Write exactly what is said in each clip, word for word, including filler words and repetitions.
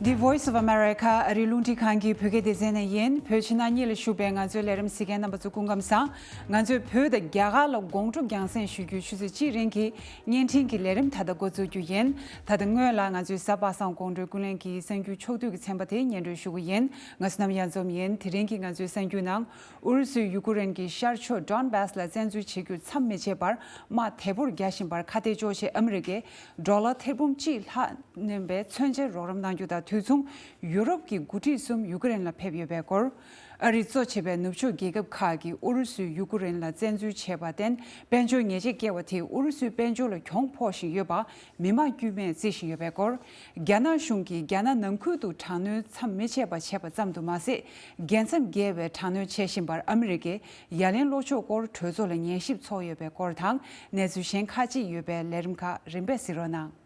འདི་Voice of America ཨ་རིའི་རླུང་འཕྲིན་ཁང་གི་བོད་སྐད་སྡེ་ཚན་ནས་ཡིན། བོད་ཕྱི་ནང་གཉིས་ལ་བཞུགས་པའི་ང་ཚོའི་ལས་རིམ་གཟིགས་མཁན་རྣམ་པ་ཚོ་སྐུ་ཁམས་བཟང་། ང་ཚོས་བོད་དང་རྒྱ་གར་ལ་དགོང་དྲོ་རྒྱང་སྲིང་ཞུ་རྒྱུའི་ཆུ་ཚོད་གཅིག་རིང་གི་བརྙན་འཕྲིན་གྱི་ལས་རིམ་ད་ལྟ་འགོ་འཛུགས་རྒྱུ་ཡིན། ད་ལྟ་སྔོན་ལ་ང་ཚོའི་གཟའ་པ་སངས་དགོང་དྲོའི་ཀུན་གླེང་གི་གསར་འགྱུར་ཕྱོགས་བསྡུས་ཀྱི་ཚན་པ་དེ་སྙན་སྒྲོན་ཞུ་གི་ཡིན། ང་བསོད་ནམས་གཡང་འཛོམས་ཡིན། དེ་རིང་གི་ང་ཚོའི་གསར་འགྱུར་ནང་། ཨུ་རུ་སུས་ཡུ་ཀེ་རེན་གྱི་ཤར་ཕྱོགས་ཌོན་བྷ་སི་ལ་བཙན་འཛུལ་བྱེད་རྒྱུར་མཚམས་མི་ཆད་པར་དམག་དལ་པོར་རྒྱག་བཞིན་པར་ཁ་གཏད་གཅོག་ཆེད་ཨ་མི་རི་ཀས་ཌོ་ལར་ཐེར་འབུམ་གཅིག་ལྷག་བསྣན་པའི་མཚོན་ཆའི་རོགས་རམ་གནང་རྒྱུ་དང་དུས་མཚུངས་ཡུ་རོབ་ཀྱི་འགོ་ཁྲིད་གསུམ་ཡུ་ཀེ་རེན་ལ་ཕེབས་ཡོད་པའི་སྐོར། ཨ་རི་གཙོ་བྱས་པའི་ནུབ་ཕྱོགས་རྒྱལ་ཁབ་ཁག་གིས་ཨུ་རུ་སུས་ཡུ་ཀེ་རེན་ལ་བཙན་འཛུལ་བྱས་པར་བརྟེན་དཔལ་འབྱོར་ཉེས་ཆད་བཀལ་བ་དེས་ཨུ་རུ་སུའི་དཔལ་འབྱོར་ལ་གྱོང་ཕོག་བཞིན་ཡོད་པ་མི་དམངས་དཀྱུས་མས་བརྩི་བཞིན་ཡོད་པའི་སྐོར། རྒྱ་ནག་གཞུང་གིས་རྒྱ་ནག་ནང་ཁུལ་དུ་དྲག་གནོན་མཚམས་མི་ཆད་པ་བྱས་པ་ཙམ་དུ་མ་ཟད། རྒྱལ་མཚམས་བརྒལ་བའི་དྲག་གནོན་བྱེད་བཞིན་པར་ཨ་མི་རི་ཀས་ཡ་ལན་སློག་ཕྱོགས་སྐོར་གྲོས་ཚོགས་ལ་ཉན་ཞིབ་ཚོགས་ཡོད་པའི་སྐོར་དང་། གནས་ཚུལ་གཞན་ཁག་ཅིག་ཡོད་པའི་ལས་རིམ་ཁག་རིམ་པས་གཟིགས་རོགས་གནང་།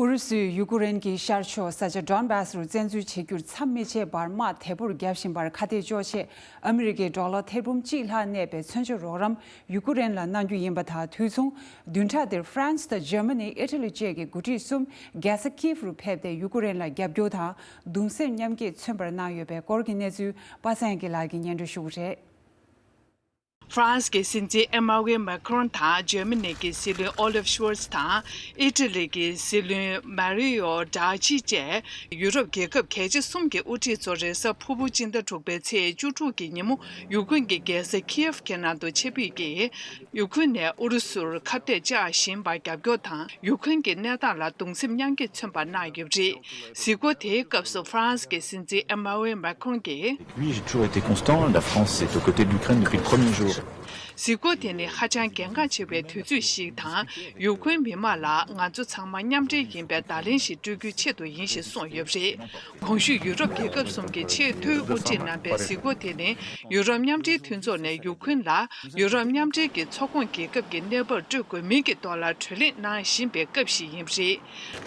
ཨུ་རུ་སུས་ཡུ་ཀེ་རེན་གྱི་ཤར་ཕྱོགས་ས་ཆ་ཌོན་བྷ་སི་རུ་བཙན་འཛུལ་བྱེད་རྒྱུར་མཚམས་མི་ཆད་པར་དམག་དལ་པོར་རྒྱག་བཞིན་པར་ཁ་གཏད་གཅོག་ཆེད་ཨ་མི་རི་ཀས་ཌོ་ལར་ཐེར་འབུམ་གཅིག་ལྷག་གནས་པའི་མཚོན་ཆ་རོགས་རམ་ཡུ་ཀེ་རེན་ལ་གནང་རྒྱུ་ཡིན་པ་དང་། དུས་མཚུངས་བདུན་ཕྲག་འདིར་ཧྥ་རན་སི་དང་འཇར་མ་ནི། ཨི་ཊ་ལི་བཅས་ཀྱི་འགོ་ཁྲིད་གསུམ་རྒྱལ་ས་ཁིབ་རུ་ཕེབས་ཏེ་ཡུ་ཀེ་རེན་ལ་རྒྱབ་སྐྱོར་དང་གདུང་སེམས་མཉམ་སྐྱེད་མཚོན་པར་གནང་ཡོད་པའི་སྐོར་གྱི་གནས་ཚུལ་པ་སངས་སྐྱིད་ལགས་ཀྱིས་སྙན་སྒྲོན་ཞུ་གི་རེད། ཧྥ་རན་སི་གི་སྲིད་འཛིན་ཨེ་མ་ཝེལ་མེ་ཁོ་རོན་དང་འཇར་མ་ནི་གི་སྲིད་བློན་ཨོ་ལིབ་ཤོལ་ཚ་དང་ཨི་ཊ་ལི་གི་སྲིད་བློན་མ་རི་ཡོ་ཌ་ཆི་བཅས་ཡུ་རོབ་རྒྱལ་ཁབ་གལ་ཆེ་གསུམ་གྱི་དབུ་ཁྲིད་ཚོ་རེས་གཟའ་ཕུར་བུ་སྤྱི་ཟླ་དྲུག་པའི་ཚེས་བཅུ་དྲུག་གི་ཉིན་མོ་ཡུ་ཁུན་གྱི་རྒྱལ་ས་ཁིའེབ་ཀྱི་ནང་དུ་ཆེད་ཕེབས་ཀྱིས། ཡུ་ཁུན་ནས་ཨུ་རུ་སུར་ཁ་གཏད་བཅག་བཞིན་པར་རྒྱབ་སྐྱོར་དང་། ཡུ་ཁུན་གྱི་གནས་སྟངས་ལ་གདུང་སེམས་མཉམ་སྐྱེད་མཚོན་པ་གནང་ཡོད་པ་རེད། གཟིགས་སྐོར་དེའི་སྐབས་སུ་ཧྥ་རན་སི་གི་སྲིད་འཛིན་ཨེ་མ་ཝེལ་མེ་ཁོ་རོན་གྱིས། Puis, j'ai toujours été constant, la France est aux côtés de l'Ukraine depuis le premier jour. གཟིགས་སྐོར་དེ་ནི་ཧ་ཅང་གལ་འགངས་ཆེ་བའི་དུས་ཚོད་ཞིག་དང་། ཡུ་ཁུན་མི་དམངས་ལ་ང་ཚོ་ཚང་མ་མཉམ་འབྲེལ་ཡིན་པའི་བརྡ་ལན་ཞིག་སྤྲོད་རྒྱུའི་ཆེད་དུ་ཡིན་ཞེས་གསུངས་ཡོད་པ་རེད། གོང་ཞུས་ཡུ་རོབ་རྒྱལ་ཁབ་གསུམ་གྱི་ཆེས་མཐོའི་དབུ་ཁྲིད་རྣམ་པའི་གཟིགས་སྐོར་དེ་ནི་ཡུ་རོབ་མཉམ་འབྲེལ་མཐུན་ཚོགས་ནས་ཡུ་ཁུན་ལ་ཡུ་རོབ་མཉམ་འབྲེལ་གྱི་ཚོགས་ཁོངས་རྒྱལ་ཁབ་ཀྱི་གནས་བབ་སྤྲོད་དགོས་མིན་གྱི་ཐོག་ལ་གྲོས་གླེང་གནང་བཞིན་པའི་སྐབས་ཤིག་ཡིན་པ་རེད།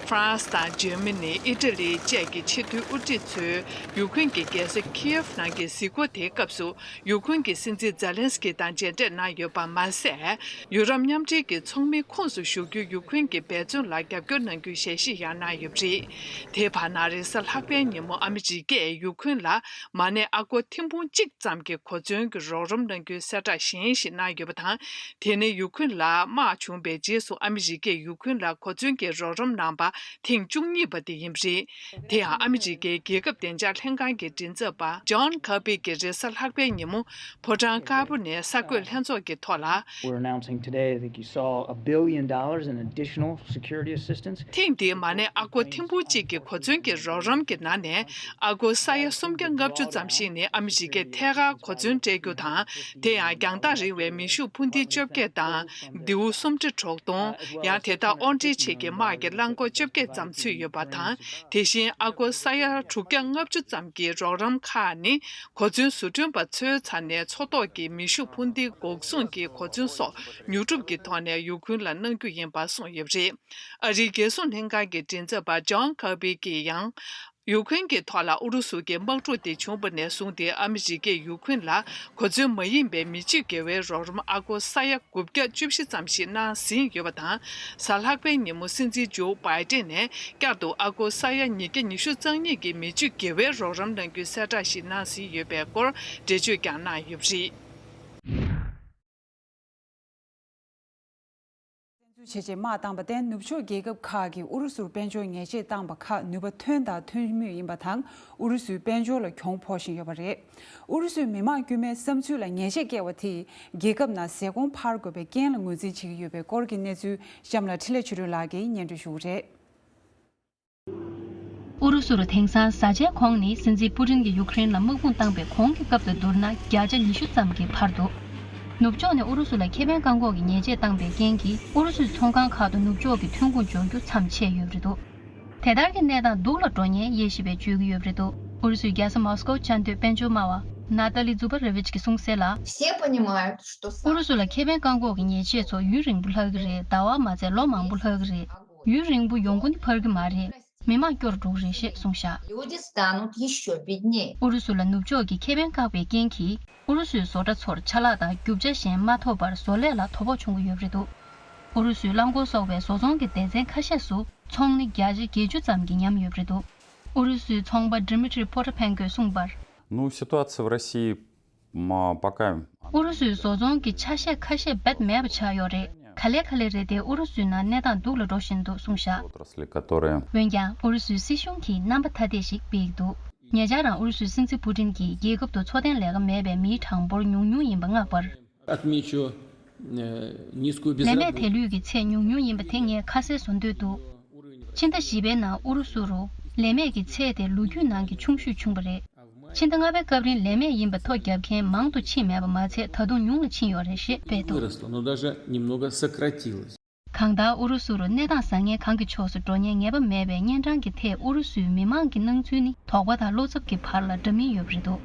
ཧྥ་རན་སི་དང་འཇར་མ་ནི། ཨི་ཊ་ལི་བཅས་ཀྱི་ཆེས་མཐོའི་དབུ་ཁྲིད་ཚོས་ཡུ་ཁུན་གྱི་རྒྱལ་ས་ཁིའེབ་ནང་གི་གཟིགས་སྐོར་དེའི་སྐབས་སུ། ཡུ་ཁུན་གྱི་སྲིད་འཛིན་ཛེ་ལན་སི་ཀི་དང་མཇལ་འཕྲད་གནང་ཡོད་པ་མ་ཟད། ཡུ་རོབ་མཉམ་འབྲེལ་གྱི་ཚོགས་མིའི་ཁོངས་སུ་ཞུགས་རྒྱུའི་ཡུ་ཁུན་གྱི་འབད་བརྩོན་ལ་རྒྱབ་སྐྱོར་གནང་རྒྱུའི་ཞལ་བཞེས་ཡང་གནང་ཡོད་པ་རེད། དེའི་བར་ན་རེས་གཟའ་ལྷག་པའི་ཉིན་མོ་ཨ་མི་རི་ཀས་ཡུ་ཁུན་ལ་མ་ཎི་ཨ་སྒོར་ཐེར་འབུམ་གཅིག་ཙམ་གྱི་གོ་མཚོན་གྱི་རོགས་རམ་གནང་རྒྱུའི་གསལ་བསྒྲགས་གཞན་ཞིག་གནང་ཡོད་པ་དང་། དེ་ནི་ཡུ་ཁུན་ལ་དམག་བྱུང་བའི་རྗེས་སུ་ཨ་མི་རི་ཀས་ཡུ་ཁུན་ལ་གོ་མཚོན་གྱི་རོགས་རམ་གནང་པ་ཐེངས་བཅུ་གཉིས་པ་དེ་ཡིན་པ་རེད། དེ་ཡང་ཨ་མི་རི་ཀའི་རྒྱལ་ཁབ་བདེ་འཇགས་ལྷན་ཁང་གི་མགྲིན་ཚབ་པ་ཇོན་ཁར་བི་གིས་རེས་གཟའ་ལྷག་པའི་ཉིན་མོ་ཕོ་བྲང་དཀར་པོ་ནས་གསར་འགོད་ལྷན་ཚོགས་ཀྱི་ཐོག་ལ། We're announcing today, I think you saw, a billion dollars in additional security assistance. ཐེངས་འདིའི་མ་ཎི་ཨ་སྒོར་ཐེར་འབུམ་གཅིག་གི་གོ་མཚོན་གྱི་རོགས་རམ་གྱི་ནང་ནས་ཨ་སྒོར་ས་ཡ་སུམ་བརྒྱ་ལྔ་བཅུ་ཙམ་ཞིག་ནི་ཨ་མི་རི་ཀས་ཐད་ཀར་གོ་མཚོན་སྤྲད་རྒྱུ་དང་། དེ་ཡང་རྒྱང་ཐག་རིང་བའི་མེ་ཤུགས་འཕུར་མདེལ་བཅོ་བརྒྱད་དང་། མདེའུ་སུམ་ཁྲི་དྲུག་སྟོང་། ཡང་དེ་དག་དབོར་འདྲེན་ཆེད་ཀྱི་དམག་གི་རླངས་འཁོར་བཅོ་བརྒྱད་ཙམ་ཚུད་ཡོད་པ་དང་། དེ་བཞིན་ཨ་སྒོར་ས་ཡ་དྲུག་བརྒྱ་ལྔ་བཅུ་ཙམ་གྱི་རོགས་རམ་ཁག་ནི། གོ་མཚོན་བཟོ་སྐྲུན་པ་ཚོའི་རྩ་ནས་མཚོ་ཐོག་གི་མེ་ཤུགས་འཕུར་མདེལ་འགོག་སྲུང་གི་གོ་མཚོན་སོགས་ཉོ་སྒྲུབ་ཀྱི་ཐོག་ནས་ཡུ་ཁུན་ལ་གནང་རྒྱུ་ཡིན་པ་གསུངས་ཡོད་པ་རེད། ཨ་རིའི་རྒྱལ་སྲུང་ལྷན་ཁང་གི་མགྲིན་ཚབ་པ་ཇོན་ཁར་བི་གིས་ཡང་། ཡུ་ཁུན་གྱི་ཐོག་ལ་ཨུ་རུ་སུ་གྱི་དམག་འཁྲུག་དེ་བྱུང་བ་ནས་བཟུང་སྟེ་ཨ་མི་རི་ཀས་ཡུ་ཁུན་ལ་གོ་མཚོན་མ་ཡིན་པའི་མི་སྤྱོད་དགེ་བའི་རོགས་རམ་ཨ་སྒོར་ས་ཡ་དགུ་བརྒྱ་བཅུ་བཞི་ཙམ་ཞིག་གནང་ཟིན་ཡོད་པ་དང་། གཟའ་ལྷག་པའི་ཉིན་མོ་སྲིད་འཛིན་ཇོ་བྷའི་ཏན་ནས་བསྐྱར་དུ་ཨ་སྒོར་ས་ཡ་ཉིས་བརྒྱ་ཉི་ཤུ་རྩ་གཉིས་ཀྱི་མི་སྤྱོད་དགེ་བའི་རོགས་རམ་གནང་རྒྱུའི་གསལ་བསྒྲགས་ཤིག་གནང་ཟིན་ཡོད་པའི་སྐོར་འགྲེལ་བརྗོད་ཀྱང་གནང་ཡོད་པ་རེད། བཙན་འཛུལ་བྱས་རྗེས་དམག་བཏང་བར་བརྟེན་ནུབ་ཕྱོགས་རྒྱལ་ཁབ་ཁག་གིས་ཨུ་རུ་སུར་དཔལ་འབྱོར་ཉེས་ཆད་བཏང་པ་ཁག་ནུས་པ་ཐོན་དང་ཐོན་མུས་ཡིན་པ་དང་། ཨུ་རུ་སུའི་དཔལ་འབྱོར་ལ་གྱོང་ཕོག་བཞིན་ཡོད་པ་རེད། ཨུ་རུ་སུའི་མི་དམངས་དཀྱུས་མའི་བསམ་ཚུལ་ལ་ཉེས་ཆད་བཀལ་བ་དེས་རྒྱལ་ཁབ་ནང་ཟས་གོང་འཕར་དགོས་པའི་རྐྱེན་ལ་ངོས་འཛིན་བྱེད་ཀྱི་ཡོད་པའི་སྐོར་གྱི་གནས་ཚུལ་གཤམ་ལ་འཕྲིན་ལས་ཆོས་སྒྲོན་ལགས་ཀྱིས་སྙན་སྒྲོན་ཞུ་གི་རེད། ཨུ་རུ་སུར་དེང་སང་བཟའ་བཅའི་གོང་ནི་སྲིད་འཛིན་པུ་ཏིན་གྱིས་ཡུཀ་རེན་ལ་དམག་དཔུང་བཏང་པའི་གོང་གི་སྐབས་དང་བསྡུར་ན་བརྒྱ་ཆ་ཉི་ཤུ་ཙམ་གྱིས་འཕར་འདུག་ནུབ་ཕྱོགས་ནས་ཨུ་རུ་སུ་ལ་ཁེ་ཕན་བཀག་འགོག་གི་ཉེས་ཆད་བཏང་པའི་རྐྱེན་གྱིས་ཨུ་རུ་སུའི་ཚོང་ཁང་ཁག་ཏུ་ནུབ་ཕྱོགས་ཀྱི་ཐོན་ཁུངས་འབྱོར་རྒྱུ་མཚམས་ཆད་ཡོད་པ་རེད་འདུག་དེ་ལྟར་གྱི་གནས་སྟངས་སྡུག་ལ་འགྲོ་ཉེན་དབྱེ་ཞིབ་པས་བརྗོད་ཀྱི་ཡོད་པ་རེད་འདུག་ཨུ་རུ་སུའི་རྒྱལ་ས་མོ་སྐོ་བཅའ་སྡོད་དཔལ་འབྱོར་སྨྲ་བ་ནཱ་ཏཱ་ལི་ཛུ་པ་རེ་ཝིཆ་གིས་གསུངས་གསལ་ལ། Все понимают, что ཨུ་རུ་སུ་ལ་ཁེ་ཕན་བཀག་འགོག་གི་ཉེས་ཆད་ཚོ་ཡུན་རིང་པོ་ལྷག་གི་རེད། ཟླ་བ་མ་ཚད་ལོ་མང་པོ་ལྷག་གི་རེད། ཡུན་རིང་པོ་ཡོང་སྒོ་ནི་འཕར་གྱི་མ་རེད། མི་མང་སྐྱོ་རུ་འགྲོ་གི་རེད་ཞེས་གསུངས་བཞག Люди станут ещё беднее. ཨུ་རུ་སུ་ལ་ནུབ་ཕྱོགས་ཀྱི་ཁེ་ཕན་བཀག་པའི་རྐྱེན་གྱིས། ཨུ་རུ་སུའི་བཟོ་གྲྭ་ཚོར་ཆ་ལག་དང་རྒྱུ་ཆ་གཞན་མ་ཐོབ་པར་བཟོ་ལས་ལ་དོ་ཕོག་བྱུང་གི་ཡོད་པ་རེད་འདུག་ཨུ་རུ་སུའི་རླངས་འཁོར་སོགས་པའི་བཟོ་ཚོང་གི་སྡེ་ཚན་ཁ་ཤས་སུ་ཚོང་ནི་བརྒྱ་ཆ་བརྒྱད་ཅུ་ཙམ་གྱིས་ཉམས་ཡོད་པ་རེད་འདུག་ཨུ་རུ་སུའི་ཚོང་པ་Dmitry Potapenko གསུངས་པར། Ну, ситуация в России, м, пока ཨུ་རུ་སུའི་བཟོ་ཚོང་གི་ཆ་ཤས་ཁ་ཤས་རྦད་མེད་པ་ཆགས་ཡོད་རེད། ག་ལེ་ག་ལེ་རེད་དེ། ཨུ་རུ་སུའི་ནང་གནས་སྟངས་སྡུག་ལ་འགྲོ་བཞིན་འདུག་གསུངས་བཞག отрасли, которые འོན་ཀྱང་ཨུ་རུ་སུའི་སྲིད་གཞུང་གིས་རྣམ་པ་ཐ་དད་ཞིག་སྤེལ་གྱི་འདུག་ཉེ་ཆར་རང་ཨུ་རུ་སུའི་སྲིད་འཛིན་པུ་ཏིན་གྱིས་རྒྱལ་ཁབ་ཏུ་འཚོ་རྟེན་ལས་ཀ་མེད་པའི་མིའི་གྲངས་འབོར་ཉུང་ཉུང་ཡིན་པ་མངགས་པར། Отмечу, э, низкую безработицу. ལས་མེད་དེ་ལུས་ཀྱི་ཚད་ཉུང་ཉུང་ཡིན་པ་དེ་ངས་ཁ་གསལ་བཟོ་འདོད་འདུག་ཕྱི་ཟླ་བཞི་པའི་ནང་ཨུ་རུ་སུ་རུ་ལས་མེད་ཀྱི་ཚད་དེ་ལོ་རྒྱུས་ནང་གི་ཆུང་ཤོས་བྱུང་བ་རེད། ཕྱི་ཟླ་ལྔ་པའི་སྐབས་རིང་ལས་མེད་ཡིན་པ་ཐོ་བརྒྱབ་མཁན་མང་དུ་ཕྱིན་མེད་པ་མ་ཚད། ད་དུང་ཉུང་ལ་ཕྱིན་ཡོད་རེད་ཞེས་སྤེལ་འདུག Выросло, но даже немного сократилось. གང་ལྟར་ཨུ་རུ་སུ་རུ་གནས་སྟངས་བཟང་ངན་གང་གི་ཕྱོགས་སུ་འགྲོ་ཉེན་ངེས་པ་མེད་པས། གཉན་འཕྲང་གི་ཐད་ཨུ་རུ་སུའི་མི་མང་གི་སྣང་ཚུལ་ནི་དོགས་པ་དང་བློ་འཚབ་ཀྱི་བར་ལ་འདྲ་མིན་ཡོད་པ་རེད་འདུག་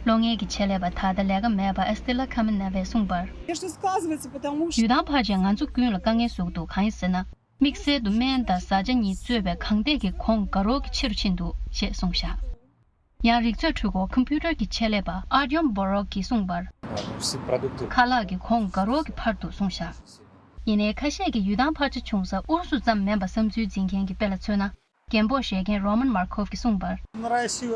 གློག་བརྙན་གྱི་ཆེད་ལས་པ་ད་ལྟ་ལས་ཀ་མེད་པ་ཨེ་སི་ཏེ་ལ་ཁ་མི་ན་ཝས་གསུངས་པར། Конечно, сказывается, потому что ཡུལ་ཐང་ཕར་ཆེར་ང་ཚོ་ཀུན་ལ་དཀའ་ངལ་བཟོ་གི་འདུག་གང་ཡིན་ཟེར་ན། དམིགས་བསལ་དུ་སྨན་དང་བཟའ་བཅའ་གཉིས་གཙོས་པའི་གང་ཐད་ཀྱི་གོང་དགའ་རོགས་ཀྱི་ཆེ་རུ་ཕྱིན་འདུག་ཅེས་གསུངས་བཞག་ཡང་རིག་མཛོད་འཕྲུལ་འཁོར་ཀམ་པུ་ཊར་གྱི་ཆེད་ལས་པ་ཨར་ཡོམ་བྷོ་རོག་གིས་གསུངས་པར། Все продукты. ཁ་ལག་གི་གོང་དགའ་རོགས་ཀྱི་ཕར་འདུག་གསུངས་བཞག་ཡིན་ནའི་ཁ་ཤས་ཀྱིས་ཡུལ་ཐང་ཕར་ཆེར་ཆུང་ས་ཨུ་རུ་སུ་ཙམ་མིན་པ་བསམ་ཚུལ་འཛིན་མཁན་གྱི་དཔེ་ལ་མཚོན་ན། རྒན་པོ་བཞེས་མཁན་རོ་མན་མར་ཁོབ་ཀྱིས་གསུངས་པར།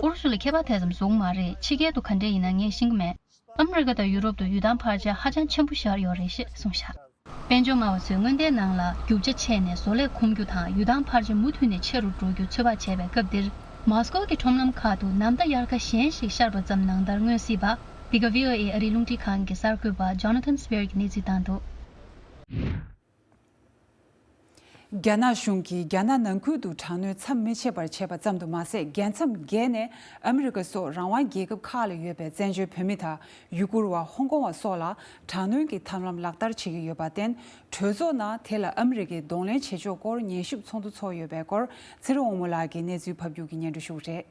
ཨུ་རུ་སུ་ལ་ཁྱད་པར་དེ་ཙམ་བཟུང་མ་རེད། ཕྱི་རྒྱལ་དུ་ག་འདྲས་ཡིན་ན་ངས་ཤེས་ཀྱི་མེད། ཨ་མི་རི་ཀ་དང་ཡུ་རོབ་ཏུ་ཡུལ་ཐང་ཕར་ཆེར་ཧ་ཅང་ཆེན་པོ་ཤར་ཡོད་རེད་ཅེས་གསུངས་བཞག་དཔལ་འབྱོར་སྨྲ་བ་ཚོས་སྔོན་བརྡའི་ནང་ལ་རྒྱུ་ཆ་ཆད་ནས་བཟོ་ལས་ཁོམ་རྒྱུ་དང་ཡུལ་ཐང་ཕར་ཆེར་མུ་མཐུད་ནས་ཆེ་རུ་འགྲོ་རྒྱུ་ཚོད་དཔག་བྱས་པའི་སྐབས་འདིར། མོ་སི་ཀོ་གི་ཁྲོམ་ལམ་ཁག་ཏུ་ནམ་ཟླ་དབྱར་ཁ་གཞན་ཞིག་ཤར་བ་ཙམ་ནང་ལྟར་མངོན་སྲིད་པ། འདི་ག་ཝི་ཨོ་ཨེ་ཨ་རིའི་རླུང་འཕྲིན་ཁང་གི་གསར་འགོད་པ་ཇོ་ན་ཐན་སི་པེར་གྱིས་གནས་ཚུལ་བཏང་འདུག་རྒྱ་ནག་གཞུང་གིས་རྒྱ་ནག་ནང་ཁུལ་དུ་དྲག་གནོན་མཚམས་མི་ཆད་པར་བྱས་པ་ཙམ་དུ་མ་ཟད། རྒྱལ་མཚམས་བརྒལ་ནས་ཨ་མི་རི་ཀ་སོགས་རང་དབང་རྒྱལ་ཁབ་ཁག་ལ་ཡོད་པའི་བཙན་བྱོལ་བོད་མི་དང་ཡུ་གུར་བ། ཧོང་ཀོང་བ་སོགས་ལ་དྲག་གནོན་གྱི་ཐབས་ལམ་ལག་བསྟར་བྱེད་ཀྱི་ཡོད་པར་བརྟེན། གྲོས་ཚོགས་ནང་དེ་ལ་ཨ་མི་རི་ཀས་གདོང་ལེན་བྱེད་ཕྱོགས་སྐོར་ཉན་ཞིབ་ཚོགས་འདུ་ཚོགས་ཡོད་པའི་སྐོར། ཚེ་རིང་དབང་མོ་ལགས་ཀྱིས་གནས་ཚུལ་ཕབ་སྒྱུར་གྱིས་སྙན་སྒྲོན་ཞུ་གི་རེད།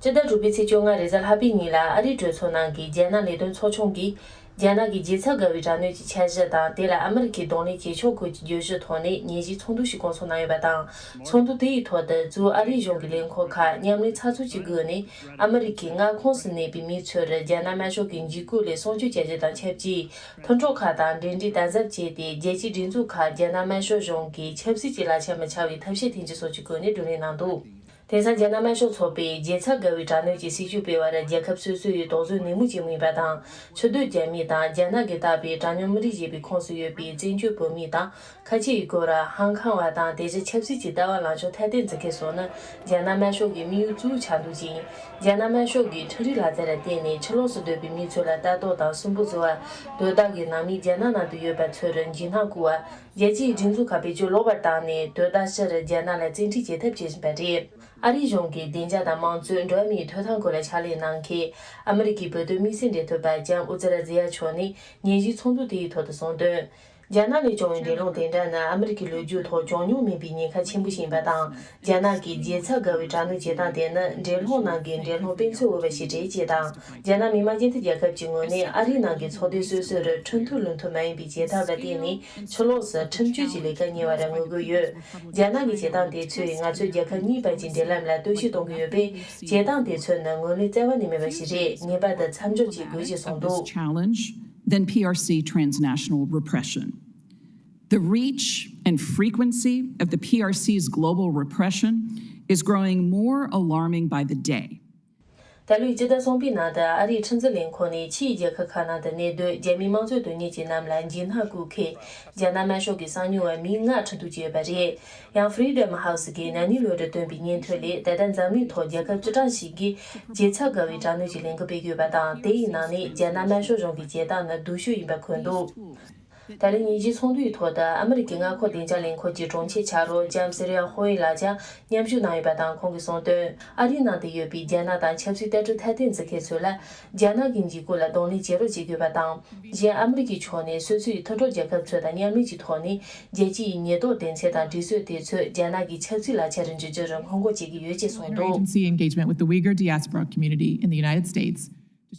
སྤྱི་ཟླ་དྲུག་པའི་ཚེས་བཅོ་ལྔ་རེས་གཟའ་ལྷག་པའི་ཉིན་ལ་ཨ་རིའི་གྲོས་ཚོགས་ནང་གི་རྒྱལ་ནང་ལས་དོན་ཚོགས་ཆུང་གིས། རྒྱ་ནག་གི་རྒྱལ་ཚབ་དགའ་བའི་དྲག་གནོན་གྱི་འཆར་གཞི་དང་། དེ་ལ་ཨ་མི་རི་ཀས་གདོང་ལེན་བྱེད་ཕྱོགས་སྐོར་གྱི་བརྗོད་གཞིའི་ཐོག་ནས་ཉན་ཞིབ་ཚོགས་འདུ་ཞིག་བསྐོང་ཚོགས་གནང་ཡོད་པ་དང་། ཚོགས་འདུ་དེ་ཡི་ཐོག་ཏུ་གཙོས་ཨ་རིའི་གཞུང་གི་ལས་ཁུངས་ཁག་མཉམ་ལས་ཚགས་ཚུད་ཀྱི་སྒོ་ནས། ཨ་མི་རི་ཀའི་མངའ་ཁོངས་སུ་གནས་པའི་མི་ཚོར་རྒྱ་ནག་དམར་ཤོག་གི་འཇིགས་སྐུལ་ལས་སྲུང་སྐྱོབ་བྱ་རྒྱུ་དང་ཆབས་ཅིག་མཐུན་གྲོགས་ཁག་དང་འབྲེལ་འདྲིས་དམ་ཟབ་བྱས་ཏེ། རྒྱལ་སྤྱིའི་སྒྲིག་འཛུགས་ཁག་རྒྱ་ནག་དམར་ཤོག་གཞུང་གིས་ཆབ་སྲིད་ཀྱི་གླ་ཆ་མི་འཆའ་བའི་ཐབས་ཤེས་འཐེན་རྒྱུ་སོགས་ཀྱི་སྒོ་ནས་བགྲོ་གླེང་གནང་འདུག་དེང་སང་རྒྱ་ནག་དམར་ཤོག་ཚོགས་པས་རྒྱལ་ཚབ་དགའ་བའི་དྲག་གནོན་གྱི་སྲིད་བྱུས་སྤེལ་བར་རྒྱལ་ཁབ་སོ་སོ་ཡིས་དོགས་ཟོན་ནན་མོ་བྱེད་མུས་ཡིན་པ་དང་། ཕྱིར་སྡོད་རྒྱ་མི་དང་རྒྱ་ནག་གིས་བཏགས་པའི་གྲངས་ཉུང་མི་རིགས་ཞེས་པའི་ཁོངས་སུ་ཡོད་པའི་བཙན་བྱོལ་བོད་མི་དང་། ཁ་ཆེ་ཡུ་གུར་བ། ཧང་ཁང་བ་དང་དེ་བཞིན་ཆབ་སྲིད་ཀྱི་ལྟ་བ་ལངས་ཕྱོགས་ཐ་དད་འཛིན་མཁན་སོགས་ནི་རྒྱ་ནག་དམར་ཤོག་གི་དམིགས་ཡུལ་གཙོ་བོ་ཆགས་འདུག་ཅིང་། རྒྱ་ནག་དམར་ཤོག་གིས་འཕྲུལ་རིག་ལག་རྩལ་ལ་བརྟེན་ནས་ཕྱི་ལོགས་སུ་སྡོད་པའི་མི་ཚོ་ལ་ལྟ་རྟོག་དང་སུན་པོ་བཟོ་བ། དོ་བདག་གི་ནང་མི་རྒྱ་ནག་ནང་དུ་ཡོད་པ་ཚོར་འཇིགས་སྣང་བསྐུལ་བ། རྒྱལ་སྤྱིའི་སྒྲིག་འཛུགས་ཁག་བེད་སྤྱོད་ལོག་པར་བཏང་ནས། དོ་བདག་ཕྱིར་རྒྱ་ནག་ལ་བཙན་ཁྲིད་བྱེད་ཐབས་བྱེད་བཞིན་པ་རེད། ཨ་རིའི་གཞུང་གིས་བདེ་འཇགས་དང་དམངས་གཙོ། འགྲོ་བ་མིའི་ཐོབ་ཐང་སྐོར་ལ་ཕྱག་ལས་གནང་མཁན་ཨ་མི་རི་ཀའི་བོད་དོན་དམིགས་བསལ་འབྲེལ་མཐུད་པ་ལྕམ་ཨུ་ཛི་ར་ཛི་ཡ་མཆོག་ནས་ཉན་ཞིབ་ཚོགས་འདུ་དེའི་ཐོག་ཏུ་གསུངས་དོན། རྒྱ་ནག་ལས་བྱུང་བའི་འགྲན་སློང་དེ་འདྲ་ནི་ཨ་མི་རི་ཀའི་ལོ་རྒྱུས་ཐོག་བྱུང་མྱོང་མེད་པའི་ཉེན་ཁ་ཆེན་པོ་ཞིག་ཡིན་པ་དང་། རྒྱ་ནག་གིས་རྒྱལ་ཚབ་དགའ་བའི་དྲག་གནོན་བྱེད་སྟངས་དེ་ནི་འགྲན་སློང་ནང་གི་འགྲན་སློང་དཔེ་མཚོན་འོས་པ་ཞིག་རེད་ཅེས་དང་། རྒྱ་ནག་མི་དམངས་སྤྱི་མཐུན་རྒྱལ་ཁབ་ཀྱི་ངོས་ནས་ཨ་རིའི་ནང་གི་ཚོགས་སྡེ་སོ་སོར་ཁྲིམས་མཐུན་ལུགས་མཐུན་མ་ཡིན་པའི་བྱེད་ཐབས་ལ་བརྟེན་ནས། ཕྱི་ལོགས་སུ་ཁྲིམས་གཅོད་ཀྱི་ལས་ཀ་གཉེར་བར་ངོ་རྒོལ་ཡོད། རྒྱ་ནག་གི་བྱེད་སྟངས་དེ་ཚོས་ང་ཚོའི་རྒྱལ་ཁབ་གཉིས་བར་གྱི་འབྲེལ་ལམ་ལ་གཏོར་བཤིག་གཏོང་གི་ཡོད་པས། བྱེད་སྟངས་དེ་ཚོ་ནི་ངོས་ལེན་རྩ་བ་ནས་མེད་པ་ཞིག་རེད། ངེས་པར་དུ་མཚམས་འཇོག་བྱེད་དགོས་ཞེས་གསུངས་འདུག This challenge, then P R C transnational repression. The reach and frequency of the P R C's global repression is growing more alarming by the day. ད་ལོའི་སྤྱི་ཟླ་གསུམ་པའི་ནང་དུ་ཨ་རིའི་ཁྲིམས་འཛིན་ལས་ཁུངས་ནས་ཕྱིའི་རྒྱལ་ཁབ་ཁག་ནང་དུ་གནས་སྡོད་རྒྱ་མིའི་དམངས་གཙོའི་དོན་གཉེར་ཅན་རྣམས་ལ་འཇིགས་སྣང་བསྐུལ་མཁན་རྒྱ་ནག་དམར་ཤོག་གི་གསང་མྱུལ་བ་མི་ལྔ་ཁྲིམས་གཏུག་བྱས་ཡོད་པ་རེད། ཡང་Freedom House གིས་ན་ནིང་ལོ་རེར་བཏོན་པའི་སྙན་ཐོ་ལས། ད་ལྟ་འཛམ་གླིང་ཐོག་རྒྱལ་ཁབ་བཅུ་གྲངས་ཤིག་གིས་རྒྱལ་ཚབ་དགའ་བའི་དྲག་གནོན་གྱི་ལས་འགུལ་སྤེལ་གྱི་ཡོད་པ་དང་། དེ་ཡི་ནང་ནས་རྒྱ་ནག་དམར་ཤོག་གཞུང་གི་བྱེད་སྟངས་ནི་སྡུག་ཤོས་ཡིན་པ་འཁོད་འདུག་ད་ལན་ཉིན་བཞིའི་ཚོགས་འདུའི་ཐོག་ཏུ་ཨ་མི་རི་ཀའི་མངའ་ཁོངས་བདེ་འཇགས་ལས་ཁུངས་ཀྱི་དྲུང་ཆེ་ཆ་རོགས་ལྕམ་སི་རི་ཡ་ཧོ་ཝེ་ལགས་ཀྱང་མཉམ་ཞུགས་གནང་ཡོད་པ་དང་། ཁོང་གིས་གསུངས་དོན། ཨ་རིའི་ནང་དུ་ཡོད་པའི་རྒྱ་ནག་དང་ཆབ་སྲིད་ལྟ་གྲུབ་ཐ་དད་འཛིན་མཁན་ཚོ་ལ་རྒྱ་ནག་གི་འཇིགས་སྐུལ་ལ་གདོང་ལེན་བྱེད་རོགས་བྱེད་དགོས་པ་དང་། གཞན་ཨ་མི་རི་ཀའི་ཕྱོགས་ནས་སོ་སོའི་མཐུན་གྲོགས་རྒྱལ་ཁབ་ཚོ་དང་མཉམ་ལས་ཀྱི་ཐོག་ནས་རྒྱལ་སྤྱིའི་ཉེན་རྟོག་སྡེ་ཚན་དང་སྒྲིག་སྲོལ་དེ་ཚོ་རྒྱ་ནག་གི་ཆབ་སྲིད་ལག་ཆ་རུ་འགྱུར་རྒྱུར་སྔོན་འགོག་བྱེད་ཀྱི་ཡོད་ཅེས་གསུངས་འདུག Interagency engagement with the Uyghur diaspora community in the United States.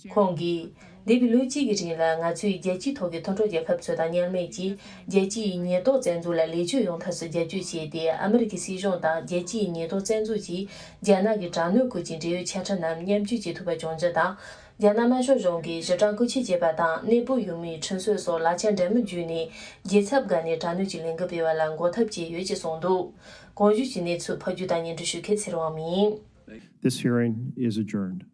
ཁོང་གིས། འདས་པའི་ལོ་གཅིག་གི་རིང་ལ་ང་ཚོས་རྒྱལ་སྤྱིའི་ཐོག་གི་མཐུན་གྲོགས་རྒྱལ་ཁབ་ཚོ་དང་མཉམ་ལས་ཀྱིས་རྒྱལ་སྤྱིའི་ཉེན་རྟོག་བཙན་འཛུལ་ལ་ལེགས་བཅོས་ཡོང་ཐབས་སུ་རྒྱབ་སྐྱོར་བྱས་ཏེ། ཨ་མི་རི་ཀའི་སྲིད་གཞུང་དང་རྒྱལ་སྤྱིའི་ཉེན་རྟོག་བཙན་འཛུལ་གྱིས་རྒྱ་ནག་གི་དྲག་གནོན་སྐོར་གྱི་འབྲེལ་ཡོད་ཆ་འཕྲིན་རྣམས་མཉམ་སྤྱོད་བྱེད་ཐུབ་པ་བྱུང་རྒྱུ་དང་། རྒྱ་ནག་དམར་ཤོག་གཞུང་གིས་ཞི་དྲག་བཀོལ་སྤྱོད་བྱེད་པ་དང་གནས་སྤོ་ཡུལ་མིའི་ཁྲིམས་སྲོལ་སོགས་ལག་ཆ་འདྲ་མིན་བརྒྱུད་ནས་རྒྱལ་ཚབ་བརྒལ་ནས་དྲག་གནོན་གྱི་ལས་འགུལ་སྤེལ་བ་ལ་འགོག་ཐབས་བྱས་ཡོད་ཅེས་གསུངས་འདུག། གོང་ཞུས་ཀྱི་གནས་ཚུལ་ཕབ་སྒྱུར་དང་སྙན་སྒྲོན་ཞུ་མཁན་ཚེ་རིང་དབང་མོ་ཡིན། This hearing is adjourned.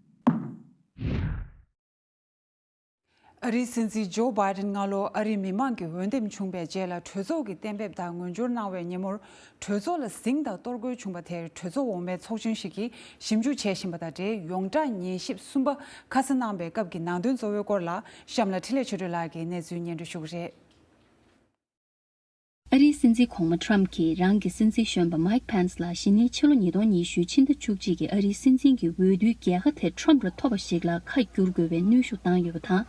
ཨ་རིའི་སྲིད་འཛིན་ཇོ་བྷའི་ཏིན་སྔ་ལོ་ཨ་རིའི་མི་མང་གི་འོས་འདེམས་བྱུང་བའི་རྗེས་ལ་གྲོས་ཚོགས་ཀྱིས་གཏན་འབེབས་དང་ངོས་སྦྱོར་གནང་བའི་ཉིན་མོར། གྲོས་ཚོགས་ལ་ཟིང་དང་གཏོར་རྒོལ་བྱུང་བ་དེར་གྲོས་ཚོགས་འོག་མའི་ཚོགས་ཆུང་ཞིག་གིས་ཞིབ་འཇུག་བྱེད་བཞིན་པ་དང་འབྲེལ། ཡོངས་གྲགས་ཉན་ཞིབ་གསུམ་པ་ཁ་ས་གནང་བའི་སྐབས་ཀྱི་ནང་དོན་གཙོ་བོའི་སྐོར་ལ་གཤམ་ལ་འཕྲིན་ལས་ཆོས་སྒྲོན་ལགས་ཀྱིས་གནས་ཚུལ་སྙན་སྒྲོན་ཞུ་གི་རེད། ཨ་རིའི་སྲིད་འཛིན་གོང་མ་ཁྲམ་གྱིས་རང་གི་སྲིད་འཛིན་གཞོན་པ་མའིག་ཕེན་སི་ལ་གཞེས་ནིང་ཕྱི་ལོ་ཉིས་སྟོང་ཉི་ཤུའི་ཕྱི་ཟླ་བཅུ་གཅིག་གི་ཨ་རིའི་སྲིད་འཛིན་གྱི་འོས་བསྡུའི་རྒྱལ་ཁ་དེ་ཁྲམ་ལ་ཐོབ་པ་ཞིག་ལ་ཁ་བསྒྱུར་དགོས་པའི་གནོན་ཤུགས་བཏང་ཡོད་པ་དང་།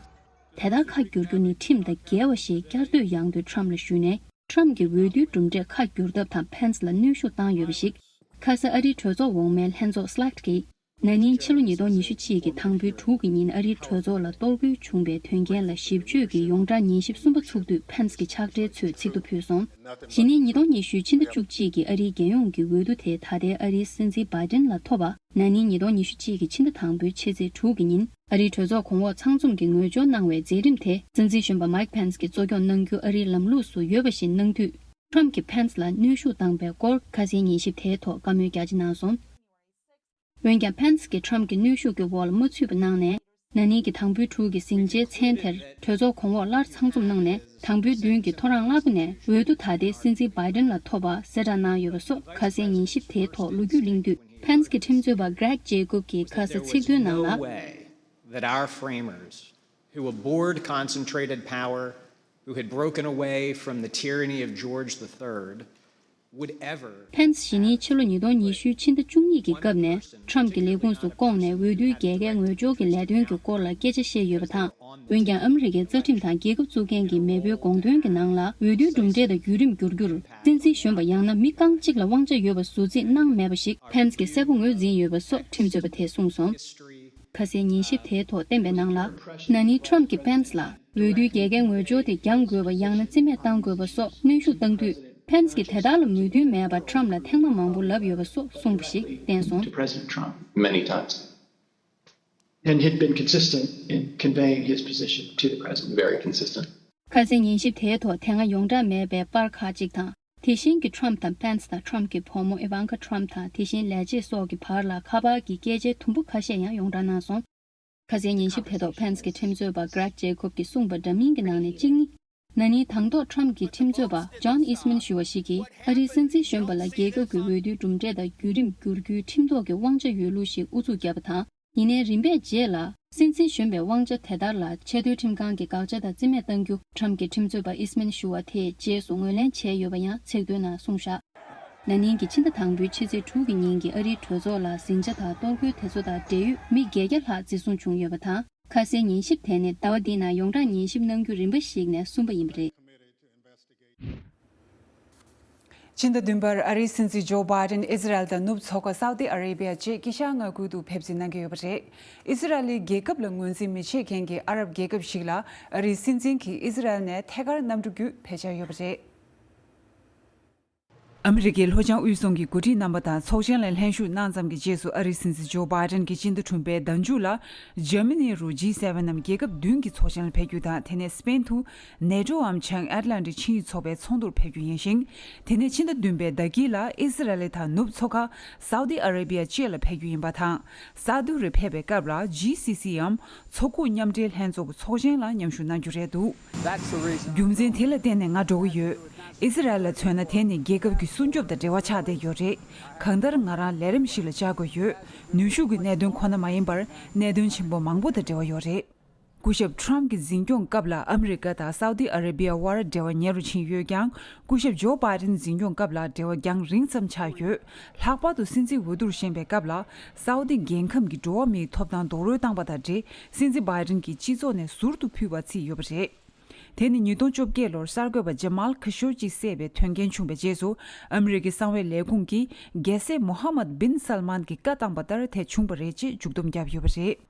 དེ་ལྟར་ཁ་བསྒྱུར་རྒྱུ་ནི་ཁྲིམས་དང་འགལ་བ་ཞེས་བསྐྱར་ཟློས་ཡང་ཟློས་ཁྲམ་ལ་ཞུས་ནས། ཁྲམ་གྱི་འོས་བསྡུའི་གྲུབ་འབྲས་ཁ་བསྒྱུར་ཐབས་དང་ཕེན་སི་ལ་གནོན་ཤུགས་བཏང་ཡོད་པ་ཞིག་ཁ་ས་ཨ་རིའི་གྲོས་ཚོགས་འོག་མའི་ལྷན་ཚོགས་སི་ལེག་ཊི་གིས། ན་ནིང་ཕྱི་ལོ་ཉིས་སྟོང་ཉི་ཤུ་གཅིག་གི་དང་པོའི་དྲུག་གི་ཉིན་ཨ་རིའི་གྲོས་ཚོགས་ལ་གཏོར་རྒོལ་བྱུང་བའི་དོན་རྐྱེན་ལ་ཞིབ་དཔྱོད་ཀྱི་ཡོངས་གྲགས་ཉན་ཞིབ་གསུམ་པ་ཚུགས་དུས་ཕེན་སི་གི་ཕྱག་སྦྲེལ་ཚོས་ཚིག་ཐོ་ཕུལ་སོང་། གཞེས་ནིང་ཉིས་སྟོང་ཉི་ཤུའི་ཕྱི་ཟླ་བཅུ་གཅིག་གི་ཨ་རིའི་རྒྱལ་ཡོངས་ཀྱི་འོས་བསྡུ་དེ་ད་ལྟའི་ཨ་རིའི་སྲིད་འཛིན་བྷའི་ཏིན་ལ་ཐོབ་པ། ན་ནིང་ཉིས་སྟོང་ཉི་ཤུ་གཅིག་གི་ཕྱི་ཟླ་དང་པོའི་ཕྱི་ཚེས་དྲུག་གི་ཉིན་ཨ་རིའི་གྲོས་ཚོགས་གོང་འོག་ཚང་འཛོམས་ཀྱིས་ངོས་སྦྱོར་གནང་བའི་མཛད་རིམ་དེ་སྲིད་འཛིན་གཞོན་པ་མའིག་ཕེན་སི་གིས་གཙོ་སྐྱོང་གནང་རྒྱུ་ཨ་རིའི་ལམ་ལུགས་སུ་ཡོད་པ་བཞིན་གནང་དུས། ཁྲམ་གྱིས་ཕེན་སི་ལ་གནོན་ཤུགས་བཏང་པའི་སྐོར་ཁ་སའི་ཉན་ཞིབ་དེའི་ཐོག་བཀའ་མོལ་རྒྱ་ཆེ་གནང་སོང་། འོན་ཀྱང་ཕེན་སི་གིས་ཁྲམ་གྱི་གནོན་ཤུགས་ཀྱི་འོག་ལ་མ་ཚུད་པ་གནང་ནས། ན་ནིང་གི་དང་པོའི་དྲུག་གི་ཟིང་ཆའི་མཚན་དེར་གྲོས་ཚོགས་གོང་འོག་སླར་ཚང་འཛོམས་གནང་ནས། དང་པོའི་བདུན་གྱི་ཐོ་རངས་སླ་པོ་ནས་འོས་བསྡུ་ད་ལྟའི་སྲིད་འཛིན་བྷའི་ཏིན་ལ་ཐོབ་པ་གསལ་བསྒྲགས་གནང་ཡོད་པ་སོགས་ཁ་སའི་ཉན་ཞིབ་དེའི་ཐོག་ལོ་རྒྱུས་གླེང་དུས། ཕེན་སི་གི་ཁྲིམས་རྩོད་པ་གྷི་རེག་ཇེ་ཀོབ་ཀྱིས་ཁ་ས་ཚིག་ཐོའི་ནང་ལ། There was no way that our framers, who abhorred concentrated power, who had broken away from the tyranny of George the Third, would ever ཕེན་སི་གཞེས་ནིང་ཕྱི་ལོ་ཉིས་སྟོང་ཉི་ཤུའི་ཕྱི་ཟླ་བཅུ་གཉིས་ཀྱི་སྐབས་ནས་ཁྲམ་གྱི་ལས་ཁུངས་སུ་བསྐོངས་ནས་འོས་བསྡུའི་རྒྱལ་ཁའི་ངོས་སྦྱོར་གྱི་ལས་དོན་གྱི་སྐོར་ལ་སྐད་ཆ་བཤད་ཡོད་པ་དང་། འོན་ཀྱང་ཨ་མི་རི་ཀའི་རྩ་ཁྲིམས་དང་རྒྱལ་ཁབ་བཙུགས་མཁན་གྱི་མེས་པོའི་དགོངས་དོན་གྱི་ནང་ལ་འོས་བསྡུའི་གྲུབ་འབྲས་དང་བརྒྱུད་རིམ་བསྒྱུར་རྒྱུར་སྲིད་འཛིན་གཞོན་པ་ཡང་ན་མི་རྐང་གཅིག་ལ་དབང་ཆ་ཡོད་པ་ཟུར་རྩིས་གནང་མེད་པ་ཞིག་ཕེན་སི་གིས་གསལ་པོ་ངོས་འཛིན་ཡོད་པ་སོགས་ཁྲིམས་རྩོད་པ་དེས་གསུངས་སོང་། ཁ་སའི་ཉན་ཞིབ་དེའི་ཐོག་བསྟན་པའི་ནང་ལ། ན་ནིང་ཁྲམ་གྱིས་ཕེན་སི་ལ་འོས་བསྡུའི་རྒྱལ་ཁའི་ངོས་སྦྱོར་དེ་འགྱངས་དགོས་པ་ཡང་ན་རྩིས་མེད་གཏང་དགོས་པ་སོགས་གནོན་ཤུགས་བཏང་དུས། ཕེན་སི་གིས་དེ་དག་ལ་མོས་མཐུན་མེད་པར་ཁྲམ་ལ་ཐེངས་མ་མང་པོ་ལབ་ཡོད་པ་སོགས་གསུངས་པ་ཞིག་བསྟན་སོང་། To President Trump many times. And he'd been consistent in conveying his position to the president, very consistent. ཁ་སའི་ཉན་ཞིབ་དེའི་ཐོག་དེ་སྔ་ཡོངས་གྲགས་མེད་པའི་པར་ཁག་ཅིག་དང་། དེ་བཞིན་གྱི་ཁྲམ་དང་ཕེན་སི་དང་ཁྲམ་གྱི་བུ་མོ་ཨི་ཝང་ཀ་ཁྲམ་དང་དེ་བཞིན་ལས་བྱེད་སོགས་ཀྱི་བར་ལ་ཁ་པར་གྱི་སྐད་ཆའི་དུམ་བུ་ཁ་ཤས་ཡང་ཡོངས་གྲགས་གནང་སོང་། ཁ་སའི་ཉན་ཞིབ་དེ་ཐོག་ཕེན་སི་གི་ཁྲིམས་རྩོད་པ་གྷི་རེག་ཇེ་ཀོབ་ཀྱིས་གསུངས་པ་འདྲ་མིན་གྱི་ནང་ནས་གཅིག་ནི། ན་ནིང་དང་ཐོག་ཁྲམ་གྱི་ཁྲིམས་རྩོད་པ་ཇོན་ཨིས་མན་ཞུ་བ་ཞིག་གིས་ཨ་རིའི་སྲིད་འཛིན་གཞོན་པ་ལ་རྒྱལ་ཁབ་ཀྱི་འོས་བསྡུའི་གྲུབ་འབྲས་དང་བརྒྱུད་རིམ་བསྒྱུར་རྒྱུའི་ཁྲིམས་ཐོག་གི་དབང་ཆ་ཡོད་ལུགས་ཤིག་ཨུ་ཚུགས་བརྒྱབ་པ་དང་། ཡིན་ནའི་རིམ་པས་རྗེས་ལ་སྲིད་འཛིན་གཞོན་པའི་དབང་ཆ་དེ་ལྟར་ལ་ཆེས་མཐོའི་ཁྲིམས་ཁང་གི་དགག་བྱ་དང་རྩིས་མེད་གཏང་རྒྱུ་ཁྲམ་གྱི་ཁྲིམས་རྩོད་པ་ཨིས་མན་ཞུ་བ་དེས་རྗེས་སུ་ངོས་ལེན་བྱས་ཡོད་པ་ཡང་ཚིག་ཐོའི་ནང་གསུངས་བཞག། ན་ནིང་གི་ཕྱི་ཟླ་དང་པོའི་ཕྱི་ཚེས་དྲུག་གི་ཉིན་གྱི་ཨ་རིའི་གྲོས་ཚོགས་ལ་ཟིང་ཆ་དང་གཏོར་རྒོལ་དེ་ཚོ་དང་འབྲེལ་ཡོད་མི་བརྒྱད་བརྒྱ་ལྷག་འཛིན་བཟུང་བྱུང་ཡོད་པ་དང་། ཁ་སའི་ཉན་ཞིབ་དེ་ནི་ཟླ་བ་འདིའི་ནང་ཡོངས་གྲགས་ཉན་ཞིབ་གནང་རྒྱུ་རིམ་པ་ཞིག་ནས་གསུམ་པ་ཡིན་པ་རེད། ཕྱི་ཟླ་བདུན་པར་ཨ་རིའི་སྲིད་འཛིན་ཇོ་བྷའི་ཏིན་ཨི་ཟི་རལ་དང་ནུབ་མཚོ་ཁ་སའུ་ཏི་ཨ་རེ་བྷི་ཡ་བཅས་དཀྱིལ་ཤར་མངའ་ཁུལ་དུ་ཕེབས་བསུ་གནང་གི་ཡོད་པ་རེད། ཨི་ཟི་རལ་ལི་རྒྱལ་ཁབ་ལ་ངོས་འཛིན་མི་བྱེད་མཁན་གྱི་ཨ་རབ་རྒྱལ་ཁབ་ཞིག་ལ་ཨ་རིའི་སྲིད་འཛིན་གྱིས་ཨི་ཟི་རལ་ནས་ཐད་ཀར་གནམ་གྲུ་བརྒྱུད་ཕེབས་འཆར་ཡོད་པ་རེད། ཨ་མི་རི་ཀའི་ལྷོ་བྱང་དབུས་གསུམ་གྱི་འགོ་ཁྲིད་རྣམ་པ་དང་ཚོགས་ཆེན་ལ་ལྷན་ཞུགས་གནང་ཙམ་གྱི་རྗེས་སུ་ཨ་རིའི་སྲིད་འཛིན་ཇོ་བྷའི་ཏིན་གྱིས་སྤྱི་ཟླ་དྲུག་པའི་ཟླ་མཇུག་ལ་འཇར་མ་ནི་རུ་ཇི་སེ་ཝེན་ནམ་རྒྱལ་ཁབ་བདུན་གྱི་ཚོགས་ཆེན་ལ་ཕེབས་རྒྱུ་དང་། དེ་ནས་སི་པེན་དུ་ནེ་ཊོའམ་བྱང་ཨེཊ་ལན་ཊིག་ཆིངས་ཡིག་ཚོགས་པའི་ཚོགས་འདུར་ཕེབས་རྒྱུ་ཡིན་ཞིང་། དེ་ནས་ཕྱི་ཟླ་བདུན་པའི་ཟླ་དཀྱིལ་ལ་ཨི་སི་རལ་དང་ནུབ་མཚོ་ཁ་སའུ་ཏི་ཨ་རེ་བྷི་ཡ་བཅས་ལ་ཕེབས་རྒྱུ་ཡིན་པ་དང་། སཱ་ཏུ་རུ་ཕེབས་པའི་སྐབས་ལ་ཇི་སི་སིའམ་མཚོ་ཁུག་མཉམ་འབྲེལ་ལྷན་ཚོགས་ཀྱི་ཚོགས་ཆེན་ལ་མཉམ་ཞུགས་གནང་རྒྱུ་རེད་འདུག། རྒྱུ་མཚན་དེ་ལ་བརྟེན་ནས་ང་འགྲོ་གི་ཡོད། ཨི་སི་རལ་ལ་མཚོན་ན་དེ་ནི་རྒྱལ་ཁབ་ཀྱི་སྲུང་སྐྱོབ་དང་འབྲེལ་བ་ཆགས་བསྡད་ཡོད་རེད། གང་ལྟར་ང་རང་ལས་རིམ་ཞིག་ལ་བཅར་དགོས་ཡོད། ནུས་ཤུགས་ཀྱི་གནད་དོན་ཁོ་ན་མ་ཡིན་པར་གནད་དོན་ཆེན་པོ་མང་པོ་དང་འབྲེལ་བ་ཡོད་རེད། སྐུ་ཞབས་ཁྲམ་གྱི་འཛིན་སྐྱོང་སྐབས་ལ་ཨ་མི་རི་ཀ་དང་སའུ་ཏི་ཨ་རེ་བྷི་ཡ་དབར་འབྲེལ་བ་ཉེ་རུ་ཕྱིན་ཡོད་ཀྱང་། སྐུ་ཞབས་ཇོ་བྷའི་ཏིན་འཛིན་སྐྱོང་སྐབས་ལ་འབྲེལ་བ་རྒྱང་རིང་ཙམ་ཆགས་ཡོད། ལྷག་པར་དུ་སྲིད་འཛིན་འོས་བསྡུར་བཞེངས་པའི་སྐབས་ལ་སའུ་ཏི་རྒྱལ་ཁམས་ཀྱི་འགྲོ་བ་མིའི་ཐོབ་ཐང་རྡོག་རོལ་བཏང་པ་དང་འབྲེལ། སྲིད་འཛིན་བྷའི་ཏིན་གྱིས་སྤྱི་ཚོགས་ནས་ཟུར་དུ་ཕུད་པ་བརྩིས་ཡོད་པ་རེད། དེ་ནི་ཉིས་སྟོང་བཅོ་བརྒྱད་ལོར་གསར་འགོད་པ་ཇ་མཱལ་ཁ་ཤོ་ཇི་བསད་པའི་དོན་རྐྱེན་བྱུང་བའི་རྗེས་སུ། ཨ་མི་རི་ཀའི་གསང་བའི་ལས་ཁུངས་ཀྱིས་རྒྱལ་སྲས་མོ་ཧ་མད་བིན་སལ་མཱན་གྱིས་བཀའ་བཏང་པ་ལྟར་དེ་བྱུང་བ་རེད་ཅེས་མཇུག་སྡོམ་བརྒྱབ་ཡོད་པ་རེད།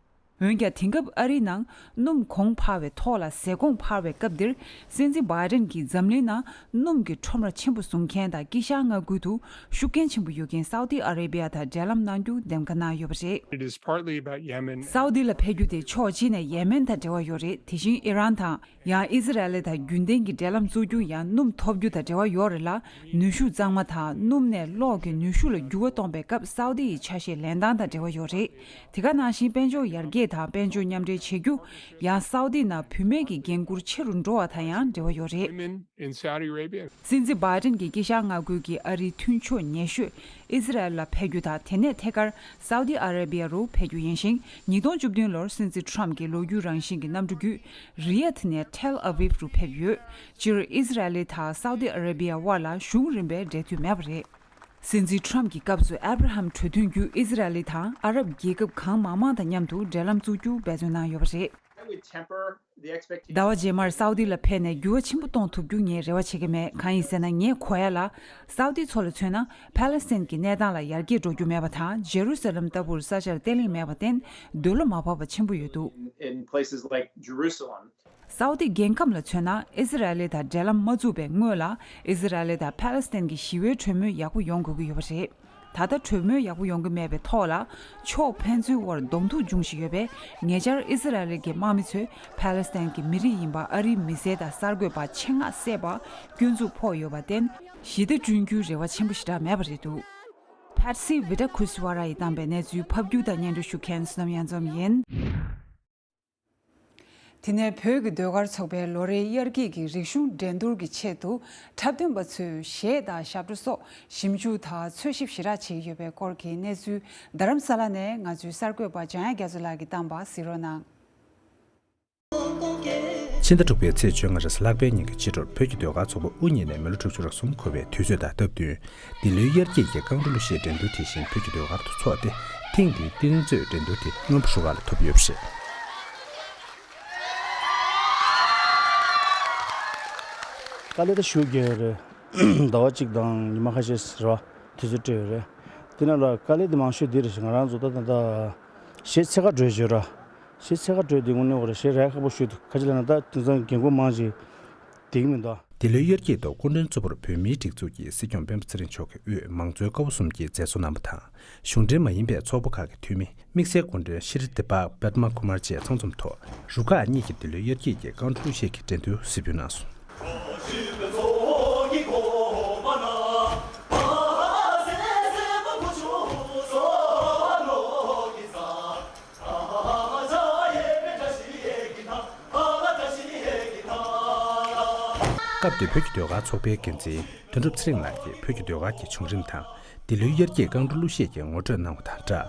འོན་ཀྱང་། དེང་སྐབས་ཨ་རིའི་ནང་སྣུམ་གོང་འཕར་བའི་ཐོག་ལ་ཟས་གོང་འཕར་བའི་སྐབས་འདིར། སྲིད་འཛིན་བྷའི་ཌེན་གྱིས་འཛམ་གླིང་ནང་སྣུམ་གྱི་ཁྲོམ་ར་ཆེན་པོ་བཟུང་མཁན་དང་དཀྱིལ་ཤར་མངའ་ཁུལ་དུ་ཤུགས་རྐྱེན་ཆེན་པོ་ཡོད་མཁན་སའུ་ཏི་ཨ་རེ་བྷི་ཡ་དང་འབྲེལ་ལམ་གནང་རྒྱུ་འདེམས་ཀ་གནང་ཡོད་པ་རེད། It is partly about Yemen. སའུ་ཏི་ལ་ཕེབས་རྒྱུ་དེ་ཕྱོགས་གཅིག་ནས་ཡེ་མེན་དང་འབྲེལ་བ་ཡོད་རེད། དེ་བཞིན་ཨི་རན་དང་། ཡང་ཨི་ཟི་རལ་དང་རྒྱུན་ལྡན་གྱི་འབྲེལ་ལམ་བཙུགས་རྒྱུ་ཡང་སྣུམ་ཐོབ་རྒྱུ་དང་འབྲེལ་བ་ཡོད་རེད་ལ། ནུས་ཤུགས་གཙང་མ་དང་སྣུམ་ནས་གློག་གི་ནུས་ཤུགས་ལ་འགྱུར་བ་གཏོང་པའི་སྐབས་སའུ་ཏི་ཡི་ཆ་ཤས་ལེན་སྟངས་དང་འབྲེལ་བ་ཡོད་རེད། དེ་ག་ནང་བཞིན་དཔལ་འབྱོར་ཡར་རྒྱས་དང་དཔལ་འབྱོར་མཉམ་འབྲེལ་བྱེད་རྒྱུ། ཡང་སའུ་ཏི་ནང་བུད་མེད་ཀྱི་འགན་འཁུར་ཆེ་རུ་འགྲོ་བ་དང་ཡང་འབྲེལ་བ་ཡོད་རེད། Women in Saudi Arabia. སྲིད་འཛིན་བྷའི་ཌེན་གྱིས་དཀྱིལ་ཤར་མངའ་ཁུལ་གྱི་ཨ་རིའི་མཐུན་ཕྱོགས་ཉེ་ཤོས་ཨི་ཟི་རལ་ལ་ཕེབས་རྒྱུ་དང་། དེ་ནས་ཐད་ཀར་སའུ་ཏི་ཨ་རེ་བྷི་ཡ་རུ་ཕེབས་རྒྱུ་ཡིན་ཞིང་། ཉིས་སྟོང་བཅུ་བདུན་ལོར་སྲིད་འཛིན་ཊརམཕ་གྱི་ལོ་རྒྱུས་རང་བཞིན་གྱི་གནམ་གྲུ་བརྒྱུད། རི་ཡད་ནས་ཐེལ་ཨ་ཝིབ་རུ་ཕེབས་ཡོད། སྤྱིར་ཨི་ཟི་རལ་དང་སའུ་ཏི་ཨ་རེ་བྷི་ཡ་དབར་ལ་གཞུང་རིམ་པའི་འབྲེལ་མཐུད་མེད་པ་རེད། སྲིད་འཛིན་ཊརམཕ་གྱི་སྐབས་སུ་ཨབ་ར་ཧམ་གྲོས་མཐུན་བརྒྱུད་ཨི་ཟི་རལ་དང་ཨ་རབ་རྒྱལ་ཁབ་གང་མང་མང་དང་མཉམ་དུ་འབྲེལ་ལམ་བཙུགས་རྒྱུ་འབད་བརྩོན་གནང་ཡོད་པ་རེད། I would temper the expectation. ཟླ་བ་རྗེས་མར་སའུ་ཏི་ལ་ཕེབས་ནས་འགྱུར་བ་ཆེན་པོ་གཏོང་ཐུབ་རྒྱུ་ངས་རེ་བ་བྱེད་ཀྱི་མེད། གང་ཡིན་ཟེར་ན། ངས་གོ་ཡ་ལ། སའུ་ཏི་ཚོ་ལ་མཚོན་ན། ཕཱ་ལེ་སི་ཐན་གྱི་གནས་སྟངས་ལ་ཡར་རྒྱས་འགྲོ་རྒྱུ་མེད་པ་དང་། ཇེ་རུ་ས་ལེམ་ལྟ་བུར་ས་ཆར་བརྟན་ལྷིང་མེད་པར་བརྟེན། འདོད་བློ་མ་བབས་པ་ཆེན་པོ་ཡོད་འདུག In, in places like Jerusalem. སའུ་ཏི་རྒྱལ་ཁམས་ལ་མཚོན་ན། ཨི་ཟི་རལ་དང་འབྲེལ་ལམ་མ་བཙུགས་པའི་སྔོན་ལ། ཨི་ཟི་རལ་དང་ཕཱ་ལེ་སི་ཐན་གྱི་ཞི་བའི་གྲོས་མོལ་ཡག་པོ་ཡོང་དགོས་ཀྱི་ཡོད་པ་རེད། ད་ལྟ་གྲོས་མོལ་ཡག་པོ་ཡོང་གི་མེད་པའི་ཐོག་ལ། ཕྱོགས་ཕན་ཚུན་དབར་གདོང་ཐུག་འབྱུང་བཞིན་ཡོད་པས། ཉེ་ཆར་ཨི་ཟི་རལ་གྱི་དམག་མི་ཚོས་ཕཱ་ལེ་སི་ཐན་གྱི་མི་རིགས་ཡིན་པ་ཨ་རིའི་མི་སེར་དང་གསར་འགོད་པ་ཆེད་མངགས་བསད་པར་སྐྱོན་འཛུགས་ཕོག་ཡོད་པར་བརྟེན། ཞི་བདེ་བསྐྲུན་རྒྱུའི་རེ་བ་ཆེན་པོ་ཞེ་དྲག་མེད་པ་རེད་འདུག Patsy Widakuswara ཡིས་བཏང་པའི་གནས་ཚུལ་ཕབ་སྒྱུར་དང་སྙན་སྒྲོན་ཞུ་མཁན་བསོད་ནམས་གཡང་འཛོམས་ཡིན། དེ་ནས་བོད་ཀྱི་ཟློས་གར་ཚོགས་པའི་ལོ་རེའི་དབྱར་སྐྱིད་ཀྱི་རིག་གཞུང་འགྲན་བསྡུར་གྱི་ཆེད་དུ། འཁྲབ་སྟོན་པ་ཚོས་གཞས་དང་ཞབས་བྲོ་སོགས་ཞིབ་འཇུག་དང་འཚོལ་ཞིབ་ཞེ་དྲག་བྱེད་ཀྱི་ཡོད་པའི་སྐོར་གྱི་གནས་ཚུལ། རྡ་རམ་ས་ལ་ནས་ང་ཚོའི་གསར་འགོད་པ་འཇམ་དབྱངས་རྒྱ་མཚོ་ལགས་ཀྱིས་བཏང་པ་གཟིགས་རོགས་གནང་། ཕྱི་ཟླ་དྲུག་པའི་ཚེས་བཅོ་ལྔ་རེས་གཟའ་ལྷག་པའི་ཉིན་གྱི་ཕྱི་དྲོར། བོད་ཀྱི་ཟློས་གར་ཚོགས་པ་དབུ་བརྙེས་ནས་མི་ལོ་དྲུག་ཅུ་རེ་གསུམ་འཁོར་བའི་དུས་ཚོད་དང་སྟབས་བསྟུན། འདི་ལོའི་དབྱར་སྐྱིད་ཀྱི་རྐང་བྲོ་གླུ་གཞས་འགྲན་བསྡུར་དེ་བཞིན་བོད་ཀྱི་ཟློས་གར་དུ་འཚོགས་ཏེ། ཐེངས་འདིའི་རྟིང་རྩོད་འགྲན་བསྡུར་དེ་སྔོན་པོ་རུ་ཁག་ལ་ཐོབ་ཡོད་པ་རེད། དཀའ་ལས་ད་ཞེ་པོ་རྒྱག་ཡོད་རེད། ཟླ་བ་གཅིག་དང་ཉི་མ་ཁ་ཤས་རེད་བ། དུས་ཚོད་སྤྲད་ཡོད་རེད། དེ་ནང་ལ་དཀའ་ལས་དེ་མང་ཤོས་འདི་རེད། ང་རང་ཚོ་ད་ད་ད་གཞས་ཚད་བཀག་འགྲོས་བྱོས་ར། གཞས་ཚད་བཀག་འགྲོས་དེ་དངོས་གནས་འོ་ར་གཞས་རག་ཁག་པོ་ཞུ་འདུག་ཁ་ཅིག་ལ་ན་ད་དེང་སང་རྒན་རྒོན་མང་ཞིག་བསྡད་ཀྱི་མི་འདུག་འདི་ལོའི་དབྱར་སྐྱིད་ཐོག་སྐུ་མགྲོན་གཙོ་བོར་བོད་མིའི་སྒྲིག་འཛུགས་ཀྱི་སྲིད་སྐྱོང་སྤེན་པ་ཚེ་རིང་མཆོག་གིས་དབུས་མང་གཙོའི་ཀ་བ་གསུམ་གྱིས་མཛད་གཙོ་གནང་བ་དང་། གཞུང་འབྲེལ་མ་ཡིན་པའི་ཚོགས་པ་ཁག་གི་འཐུས་མི། དམིགས་བསལ་སྐུ་མགྲོན་ཤྲི་དི་པ་པདྨ་ཀུ་མར་བཅས་ཚང་འཛོམས་ཐོག་རུ་ཁག་གཉིས་ཀྱི་འདི་ལོའི་དབྱར་སྐྱིད་ཀྱི་རྐང་བྲོ་གླུ་གཞས་ཀྱི་འགྲན་བསྡུར་གཟིགས་འབུལ་གནང་སོང་། སྐབས་དེར་བོད་ཀྱི་ཟློས་གར་ཚོགས་པའི་འགན་འཛིན་དོན་གྲུབ་ཚེ་རིང་ལགས་ཀྱིས་བོད་ཀྱི་ཟློས་གར་གྱི་བྱུང་རིམ་དང་། འདི་ལོའི་དབྱར་སྐྱིད་རྐང་བྲོ་གླུ་གཞས་ཀྱི་ངོ་སྤྲོད་གནང་བ་དང་སྦྲགས།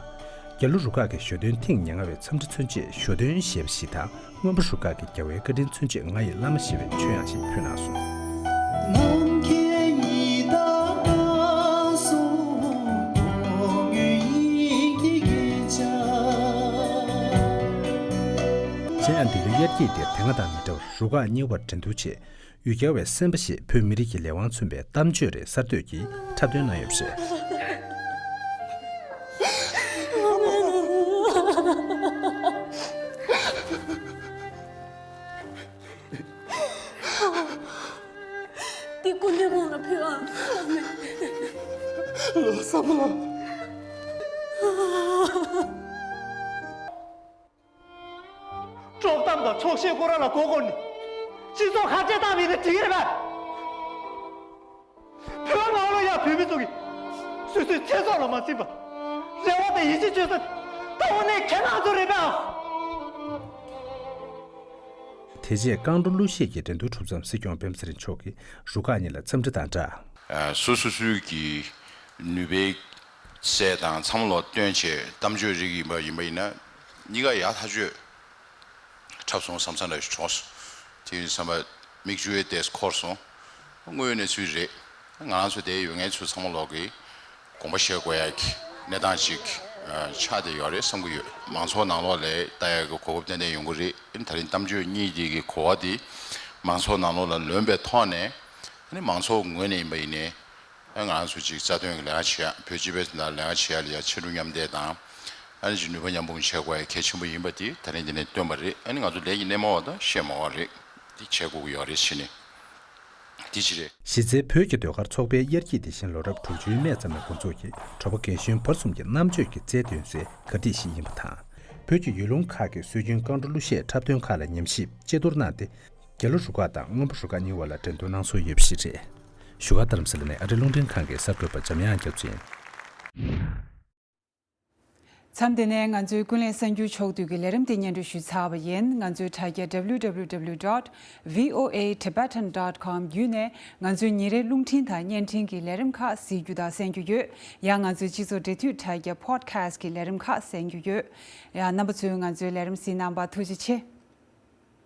རྒྱ་ལོ་རུ་ཁག་གི་ཞོ་སྟོན་ཐེངས་ཉེར་ལྔ་བའི་འཚམས་འདྲི་མཚོན་ཆེད་ཞོ་སྟོན་ཞེས་པ་ཞིག་དང་། མངོན་པ་རུ་ཁག་གི་རྒྱལ་བའི་བཀའ་དྲིན་མཚོན་ཆེད་ང་ཡི་བླ་མ་ཞེས་པའི་ཆོས་དབྱངས་ཤིག་ཕུལ་གནང་སོང་། ནམ་མཁའི་ཉི་ཟླ་དཀར་གསུམ་མཐོང་ཡུལ་ཡིད་ཀྱི་རྒྱན་ཆ། གཞན་ཡང་འདི་ལོའི་དབྱར་སྐྱིད་འདིར་དེ་སྔ་དང་མི་འདྲ་བར་རུ་ཁག་གཉིས་བར་འགྲན་བསྡུར་ཆེད། ཡུལ་གྱར་བའི་སེམས་པ་ཞེས་བོད་མི་རིགས་ཀྱི་ལས་དབང་མཚོན་པའི་གཏམ་བརྗོད་རེ་གསར་གཏོད་ཀྱིས་འཁྲབ་སྟོན་གནང་ཡོད་པ་རེད། འདི་སྐུ་མདུན་དགོངས་ལ་ཕུལ་ཨ། ལོ་བསམ་ལ། དཀྲོག་གཏམ་དང་ཕྱོགས་ཞེན་ཁོ་རང་ལ་མགོ་སྐོར་ནས། སྤྱི་ཚོགས་ཁ་བྲལ་བཏང་བ་ཡིན་ན་འགྲིག་གི་རེད་པས། བོད་ནང་ལ་ཡང་བོད་མི་ཚོ་གིས་སོ་སོའི་ཚེ་སྲོག་ལ་མ་འཛེམས་པར་རེ་བ་དང་ཡིད་ཆེས་བཅོལ་ས་ད་དངོས་གནས་ཁྱེད་རང་ཚོ་རེད་པས། དེ་རྗེས་རྐང་བྲོ་གླུ་གཞས་ཀྱི་འགྲན་བསྡུར་གྲུབ་མཚམས་སྲིད་སྐྱོང་སྤེན་པ་ཚེ་རིང་མཆོག་གིས་རུ་ཁག་གཉིས་ལ་འཚམས་འདྲི་དང་སྦྲགས། སོ་སོ་སོའི་གི་ནུས་པའི་ཚད་དང་ཚང་མ་ལོག་བཏོན་བྱས་གཏམ་བརྗོད་རིགས་ཡིན་པ་ཡིན་པ་ཡིན་ན། གཉིས་ཀ་ཡག་ཐག་ཆོད་འཁྲབ་སོང་བསམ་ས་འདྲ་ཞིག་བྱུང་སོང་། དེ་ཡིན་དུས་ཙམ་པ་མིག་ཆུ་ཡང་དེས་འཁོར་སོང་། དངོས་ཡོད་གནས་ཚུལ་རེད། ང་རང་ཚོ་དེ་ཡོད་མཁན་ཚོ་ཚང་མ་ལོག་གི་དགོངས་པ་བཞེས་དགོས་ཡག་གི་གནས་སྟངས་ཅིག་ཆགས་བསྡད་ཡོད་རེད་བསམ་གྱི་ཡོད། མང་ཚོགས་ནང་ལོགས་ལ་ལྟ་ཡག་གི་གོ་སྐབས་ཏན་ཏན་ཡོང་གི་རེད། ད་རིང་གཏམ་བརྗོད་གཉིས་དེ་གི་གོ་བ་དེ་མང་ཚོགས་ནང་ལོགས་ལ་ལོན་པའི་ཐོག་ནས། ཨ་ནི་མང་ཚོགས་ངོས་ནས་ཡིན་པ་ཡིན་ནའི། ཨ་ང་རང་ཚོ་ཅིག་རྩ་དོན་གྱི་ལས་ཀ་བྱེད་ཡ། བོད་སྤྱི་པའི་ནང་ལས་ཀ་བྱེད་ཡ་ལ་ཡ་ཕྱི་དྲོ་མཉམ་འདེགས་དང་ ཨ་ནི་ཅིག་ནུས་པ་མཉམ་སྤུངས་བྱེད་དགོས་ཡ་གལ་ཆེན་པོ་ཡིན་པ་དེ་ད་རིང་འདི་ནས་སྟོན་པ་རེད། ཨ་ནི་ང་ཚོ་ལས་ཀྱི་སྣེ་མོ་བ་དང་བཤད་མ་བ་རེད། དེ་བྱེད་དགོས་ཀྱི་ཡོད་རེད་ཟེར་ནས་དེ་ཅི་རེད། གཞི་རྩའི་བོད་ཀྱི་ཟློས་གར་ཚོགས་པའི་དབྱར་སྐྱིད་དེ་བཞིན་ལོ་རབས་དྲུག་ཅུའི་སྨད་ཙམ་ནས་འགོ་འཛུགས་ཀྱིས་གྲོགས་པོ་རྒན་གཞོན་བར་གསུམ་གྱི་རྣམ་དཔྱོད་ཀྱི་རྩལ་འདོན་སའི་གར་སྟེགས་ཤིག་ཡིན་པ་དང་། བོད་ཀྱི་ཡུལ་ལུང་ཁག་གི་སྲོལ་རྒྱུན་རྐང་བྲོ་གླུ་གཞས་འཁྲབ་སྟོན་ཁག་ལ་ཉམས་ཞིབ་དཔྱད་བསྡུར་གནང་སྟེ། རྒྱ་ལོ་རུ་ཁག་དང་སྔོན་པོ་རུ་ཁག་གཉིས་བར་ལ་འགྲན་བསྡུར་གནང་སྲོལ་ཡོད་པ་ཞིག་རེད། བཞུགས་སྒར་རྡ་རམ་ས་ལ་ནས་ཨ་རི་རླུང་འཕྲིན་ཁང་གི་གསར་འགོད་པ་འཇམ་དབྱངས་རྒྱ་མཚོ་ཡིན། མཚམས་འདི་ནས་ང་ཚོའི་ཀུན་གླེང་གསར་འགྱུར་ཕྱོགས་བསྡུས་ཀྱི་ལས་རིམ་དེ་སྙན་སྒྲོན་ཞུས་ཚར་བ་ཡིན། ང་ཚོའི་དྲ་རྒྱ་W W W dot V O A Tibetan dot com བརྒྱུད་ནས་ང་ཚོའི་ཉིན་རེའི་རླུང་འཕྲིན་དང་བརྙན་འཕྲིན་གྱི་ལས་རིམ་ཁག་གཟིགས་རྒྱུ་དང་གསན་རྒྱུ་ཡོད། ཡང་ང་ཚོའི་སྤྱི་ཚོགས་འབྲེལ་མཐུད་དྲ་རྒྱ་Podcast གྱི་ལས་རིམ་ཁག་གསན་རྒྱུ་ཡོད། ཡང་རྣམ་པ་ཚོས་ང་ཚོའི་ལས་རིམ་གཟིགས་གནང་བར་ཐུགས་རྗེ་ཆེ།